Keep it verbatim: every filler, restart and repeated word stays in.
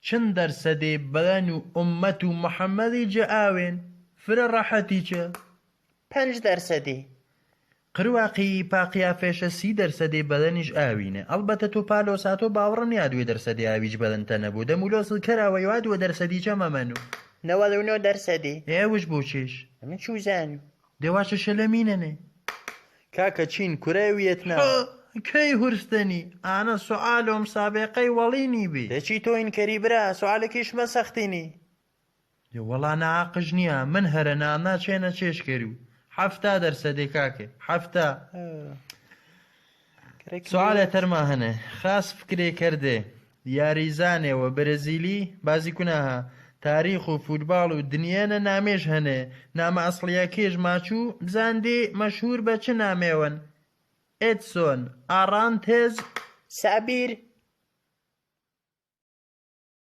چەند دەرسەدێ بەدەن و ئوممەت و محەممەدی جە ئاوێن؟ فرە ڕەحەتیچە. پەنج دەرسەدی. قرواقی پاقیافێشە سی دەرسەدێ بەدەنیش ئاوینە. ئەڵبەتە تۆ پالۆسا تۆ باوڕە نیاد وێ دەرسەدێ ئاویچ بەدەنتە نەبوو. دەمولۆس کەراوە یواد وە دەرسەدیچە مەمەنو. نەوەد و نۆ دەرسەدی. ئێوش بۆ چێش؟ من چوزانو. دێواشە شەلەمینەنێ. کاکە چین کورای ویەتنام. هە، کەی هورستەنی؟ ئانە سوعالۆم سابێقەی وەڵینی بی. دەچی تۆ ئینکەری برا، سوعالەکیش مەسەختینی. دێ وەڵا ناعاقش نییە، من هەرە نانا چێنە چێشکەری و. حەفتا دەرسەدێ کاکێ، حەفتا. ئە. سوعالێ تەرما هەنێ، خاس فکرێ کەردێ. یاریزانێ وە برەزیلی، بازیکونا هە، تاریخ و فوتباڵ و دنیێنە نامێش هەنێ، نامە ئەسڵیەکێش ماچوو، بزان دێ مەشهوور بە چ نامێوەن؟ ئێدسۆن، ئاڕانتێز، سابیر،